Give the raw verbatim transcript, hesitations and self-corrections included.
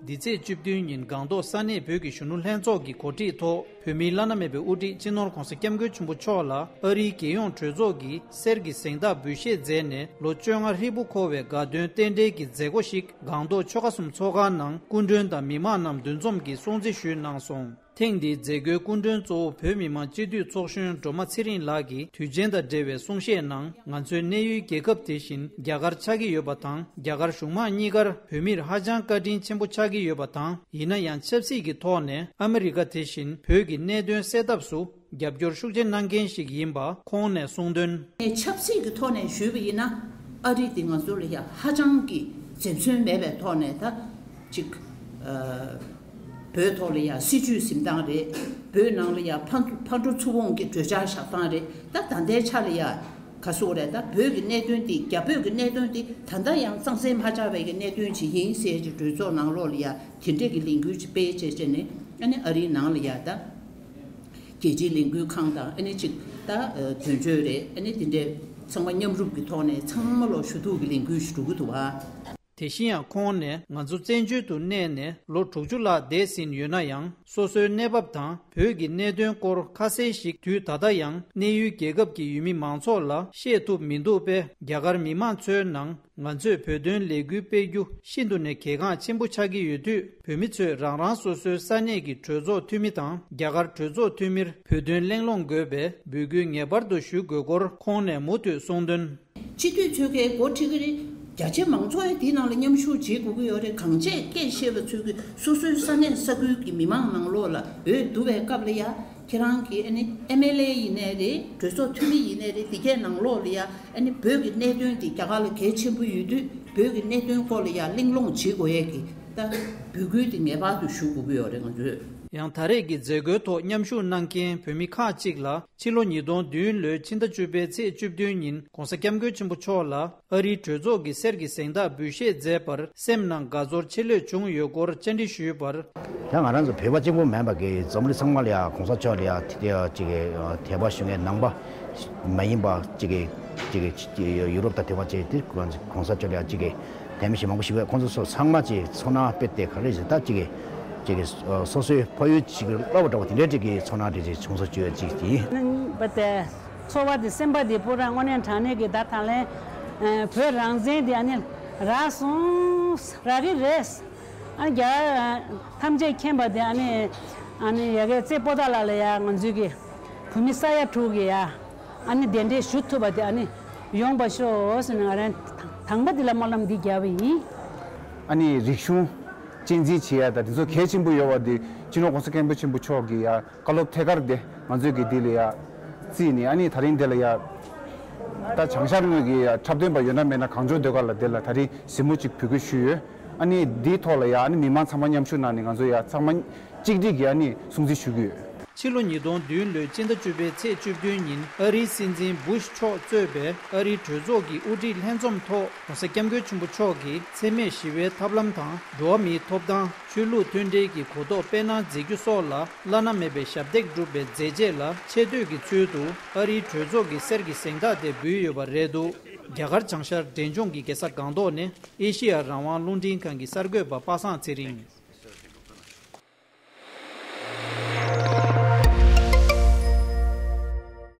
འདི་ཚེས་བཅུ་བདུན་ཉིན་སྒང་ཏོག་ས་གནས་བོད་ཀྱི་གཞོན་ནུ་ལྷན་ཚོགས་ཀྱི་གོ་སྒྲིག་ཐོག་བོད་མིའི་བླ་ན་མེད་པའི་དབུ་ཁྲིད་སྤྱི་ནོར་༧གོང་ས་༧སྐྱབས་མགོན་ཆེན་པོ་མཆོག་ལ་ཨ་རིའི་རྒྱལ་ཡོངས་གྲོས་ཚོགས་ཀྱིས་གསེར་གྱི་གཟེངས་རྟགས་འབུལ་བཞེས་མཛད་ནས་ལོ་བཅོ་ལྔ་ཧྲིལ་པོ་འཁོར་བའི་དགའ་སྟོན་རྟེན་འབྲེལ་གྱི་མཛད་སྒོ་ཞིག་སྒང་ཏོག་ཆོལ་ཁ་གསུམ་ཚོགས་ཁང་ནང་སྐུ་མགྲོན་དང་མི་མང་རྣམས་འདུ་འཛོམས་ཀྱིས་སྲུང་བརྩི་ཞུས་གནང་སོང་། ཐེངས་འདིའི་མཛད་སྒོའི་སྐུ་མགྲོན་གཙོ་བོ་བོད་མི་མང་སྤྱི་འཐུས་ཚོགས་གཞོན་སྒྲོལ་མ་ཚེ་རིང་ལགས་ཀྱིས་དུས་ཆེན་དང་འབྲེལ་བའི་གསུང་བཤད་ནང་ང་ཚོའི་གནས་ཡུལ་རྒྱལ་ཁབ་དེ་བཞིན་རྒྱ་གར་ཆགས་ཀྱི་ཡོད་པ་དང་རྒྱ་གར་གཞུང་མང་གཉིས་ཀར་བོད་མིར་ཧ་ཅང་བཀའ་དྲིན་ཆེན་པོ་ཆགས་ཀྱི་ཡོད་པ་དང་ཡིན་ན་ཡང་ཆབ་སྲིད་ཀྱི་ཐོག་ནས་ཨ་མི་རི་ཀ་དེ་བཞིན་བོད་ཀྱི་གནད་དོན་སེལ་ཐབས་སུ་རྒྱབ་སྐྱོར་ཤུགས་ཆེ་གནང་མཁན་ཞིག་ཡིན་པ་ཁོང་ནས་གསུངས་དོན། ཆབ་སྲིད་ཀྱི་ཐོག་ནས་ཞུས་པ་ཡིན་ན་ཨ་རི་དེ་ང་ཚོ་ལ་ཡ་ཧ་ཅང་གི་འཛེམ་ཟོན་མེད་པའི་ཐོག་ནས་ད་ཅིག་ཨ། བོད་ཐོག་ལ་ཡ་སྲིད་ཇུས་འཛིན་སྟངས་རེད། བོད་ནང་ལ་ཡ་ཕར་ཕར་འགྲོ་ཚུར་འོང་གི་གྲོས་འཆར་བཞག་སྟངས་རེད། ད་ད་ལྟའི་ཆ་ལ་ཡ་ག་སོག་རེད། ད་བོད་ཀྱི་གནད་དོན་འདི་རྒྱ་བོད་ཀྱི་གནད་དོན་འདི་ད་ལྟ་ཡང་གཙང་སེལ་མ་ཆགས་པའི་གི་གནད་དོན་ཅིག་ཡིན་ཟེར་གྱི་གྲོས་ཚོགས་ནང་ལོགས་ལ་ཡ་དེ་འདྲས་ཀྱི་ལས་འགུལ་ཅིག་སྤེལ་བྱས་བྱས་ནས་ཨ་ནི་ཨ་རིའི་ནང་ལ་ཡ་ད་རྒྱལ་སྤྱིའི་ལས་འགུལ་ཁང་དང་ཨ་ནི་ཅིག་ད་དོན་གཅོད་རེད། ཨ་ནི་དེ་འདྲས་ཚང་མ་མཉམ་རུབ་ཀྱི་ཐོག་ནས་ཚང་མ་ལོ་ཞུ་གཏུག་གི་ལས་འགུལ་ཞིག་འགྲོ་གི་འདུག་བ། དེ་བཞིན་ཡང་ཁོང་ནས་ང་ཚོ་བཙན་བྱོལ་དུ་གནས་ནས་ལོ་དྲུག་ཅུ་ལྷག་འདས་ཟིན་ཡོད་ན་ཡང་སོ་སོའི་གནས་བབ་དང་བོད་ཀྱི་གནད་དོན་སྐོར་ཁ་གསལ་ཞིག་དུས་ད་ལྟ་ཡང་གནས་ཡུལ་རྒྱལ་ཁབ་ཀྱི་ཡུལ་མི་མང་ཚོགས་ལ་བཤད་ཐུབ་མི་འདུག་པས། རྒྱ་གར་མི་མང་ཚོའི་ནང་ང་ཚོས་བོད་དོན་ལས་འགུལ་སྤེལ་རྒྱུ་ཤིན་ཏུ་ནས་གལ་འགངས་ཆེན་པོ་ཆགས་ཀྱི་ཡོད་དུས་བོད་མི་ཚོས་རང་རང་སོ་སོའི་ས་གནས་ཀྱི་གྲོས་ཚོགས་འཐུས་མི་དང་རྒྱ་གར་གྲོས་ཚོགས་འཐུས་མིར་བོད་དོན་གླེང་སློང་དགོས་པའི་འབོད་སྐུལ་ངེས་པར་དུ་ཞུ་དགོས་སྐོར་ཁོང་ནས་མུ་མཐུད་གསུངས་དོན། སྤྱི་འཐུས་ཚོས་ཀའི་འགོ་ཁྲིད་ཀྱི་རེད། རྒྱ་ཆེ་མང་ཚོགས་ཡང་དེའི་ནང་ལ་མཉམ་ཞུགས་བྱེད་དགོས་ཀྱི་ཡོད་རེད། གང་བྱས་སྐད་བཤད་པ་ཚོས་ཀྱི་སོ་སོའི་ས་གནས་ས་ཁུལ་གྱི་མི་མང་ནང་ལོགས་ལ་འོས་བསྡུ་བའི་སྐབས་ལ་ཡ་ཁྱེད་རང་གི་ཨ་ནི་ཨེམ་ཨེལ་ཨེ་ཡིན་ནའི་རེད། གྲོས་ཚོགས་འཐུས་མི་ཡིན་ནའི་རེད། དེ་གའི་ནང་ལོགས་ལ་ཡ་ཨ་ནི་བོད་ཀྱི་གནད་དོན་དེ་རྒྱ་གར་ལ་གལ་ཆེན་པོ་ཡོད་དུས་བོད་ཀྱི་གནད་དོན་སྐོར་ལ་ཡ་གླེང་སློང་བྱེད་དགོས་ཡས་ཀྱི་ད་འབོད་སྐུལ་དེ་ངེས་པར་དུ་ཞུ་དགོས་ཀྱི་ཡོད་རེད་ང་ཚོས། ཡང་ད་རེས་ཀྱི་མཛད་སྒོའི་ཐོག་མཉམ་ཞུགས་གནང་མཁན་བོད་མི་ཁག་ཅིག་ལ། ཕྱི་ལོ་ཉིས་སྟོང་བདུན་ལོའི་ཕྱི་ཟླ་བཅུ་པའི་ཚེས་བཅུ་བདུན་ཉིན་༧གོང་ས་༧སྐྱབས་མགོན་ཆེན་པོ་མཆོག་ལ་ཨ་རིའི་གྲོས་ཚོགས་ཀྱི་གསེར་གྱི་གཟེངས་རྟགས་འབུལ་བཞེས་མཛད་པར་སེམས་ནང་དགའ་ཚོར་ཆེ་ལོས་བྱུང་ཡོད་སྐོར་བཅར་འདྲི་ཞུས་པར། ཡང་ང་རང་ཚོ་བོད་པ་གཅིག་པུ་མིན་པ་གི་འཛམ་གླིང་ཚང་མ་ལ་ཡང་༧གོང་ས་མཆོག་ལ་ཡང་དེ་དེ་ཅིག་གི་དད་པ་ཞུ་མཁན་ནང་པ་མ་ཡིན་པ་ཅིག་གི་ཅིག་གི་ཡུ་རོབ་དང་དེ་བ་ཅིག་དེ་༧གོང་ས་མཆོག་ལ་ཡང་ཅིག་གི་དད་མོས་ཞུ་མང་པོ་ཞིག་ཡོད། ཁོང་ཚོ་ཚང་མ་ཅིག་ཚོར་སྣང་དཔེ་དེ་ག་རེ་ཞིག་ད་ཅིག་གི་ཅིག་གི་སོ་སོའི་ཕ་ཡུལ་ཅིག་གི་བསླབ་པ་འདྲ་བ་དེ་འདྲའི་ཅིག་གི་ཚོར་སྣང་དེ་ཅིག་བྱུང་སོང་བྱུང་ཡོད་ཅིག་དེ་ཡིན། ཚོར་བ་དེ་སེམས་པ་དེ་པུ་ར་དངོས་གནས་དྲང་གནས་ཀྱི་ད་ད་ལན་བོད་རང་བཙན་དེ་ཨ་ནི་རག་སོང་རག་གི་རེད། ཨ་ནི་རྒྱ་ཐམས་ཅད་མཁྱེན་པ་དེ་ཨ་ནི་ཨ་ནི་ཡ་གི་རྩེ་པོ་ཏཱ་ལ་ལ་ཡ་ང་ཚོའི་གི་བོད་མི་ས་ཡ་དྲུག་གི་ཡ་ཨ་ནི་གདན་འདྲེན་ཞུ་ཐུབ་པ་དེ་ཨ་ནི་ཡོང་བ་ཤོག་ཟེར་ནས་ང་རང་དང་པ་དེ་ལ་སྨོན་ལམ་འདི་བརྒྱབ་པ་ཡིན། ཨ་ནི་རིག་གཞུང་གཅེས་འཛིན་བྱེད་ཡ་ད་དེ་ཚོ་གལ་ཆེན་པོ་ཡོད་པ་དེ་སྤྱི་ནོར་༧གོང་ས་༧སྐྱབས་མགོན་ཆེན་པོ་མཆོག་གི་ཡ། བཀའ་སློབ་ཐད་ཀར་དེ་ང་ཚོས་ཀྱི་འདི་ལ་ཡ་བརྩིས་ནས་ཨ་ནི་ད་རིང་འདི་ལ་ཡ་ད་བྱང་ཤར་ངོས་ཀྱི་ཡ་འཁྲབ་སྟོན་པ་ཡོད་ན་མེད་ན་གངས་ལྗོངས་ཟློས་གར་ལ་འདི་ལ་ད་རིང་གཟིགས་མོ་ཅིག་འབུལ་དགོས་ཞུས་ཡོད། ཨ་ནི་འདིའི་ཐོག་ལ་ཡ་ཨ་ནི་མི་མང་ཚང་མ་མཉམ་ཞུགས་གནང་ནས་ང་ཚོ་ཡ་ཚང་མ་གཅིག་སྒྲིལ་གྱིས་ཨ་ནི་སྲུང་བརྩི་ཞུ་གི་ཡོད། ཕྱི་ལོ་ཉིས་སྟོང་བདུན་ལོའི་སྤྱི་ཟླ་བཅུ་པའི་ཚེས་བཅུ་བདུན་ཉིན་ཨ་རིའི་སྲིད་འཛིན་བུ་ཤ་མཆོག་གཙོས་པའི་ཨ་རིའི་གྲོས་ཚོགས་ཀྱི་དབུ་ཁྲིད་ལྷན་འཛོམས་ཐོག ༧གོང་ས་༧སྐྱབས་མགོན་ཆེན་པོ་མཆོག་གིས་འཚེ་མེད་ཞི་བའི་ཐབས་ལམ་དང་འགྲོ་བ་མིའི་ཐོབ་ཐང་། ཆོས་ལུགས་མཐུན་འབྲེལ་གྱི་གོ་རྟོགས་སྤེལ་གནང་མཛད་རྒྱུ་སོགས་ལ་བླ་ན་མེད་པའི་ཞབས་འདེགས་བསྒྲུབས་པའི་མཛད་རྗེས་ལ་ཆེ་བསྟོད་ཀྱི་ཚུལ་དུ་ཨ་རིའི་གྲོས་ཚོགས་ཀྱི་གསེར་གྱི་གཟེངས་རྟགས་དེ་འབུལ་ཡོད་པ་རེད་འདུག་རྒྱ་གར་བྱང་ཤར་འབྲས་ལྗོངས་ཀྱི་རྒྱལ་ས་སྒང་ཏོག་ནས་ཨེ་ཤེ་ཡ་རང་དབང་རླུང་འཕྲིན་ཁང་གི་གསར་འགོད་པ་པ་སངས་ཚེ་རིང་།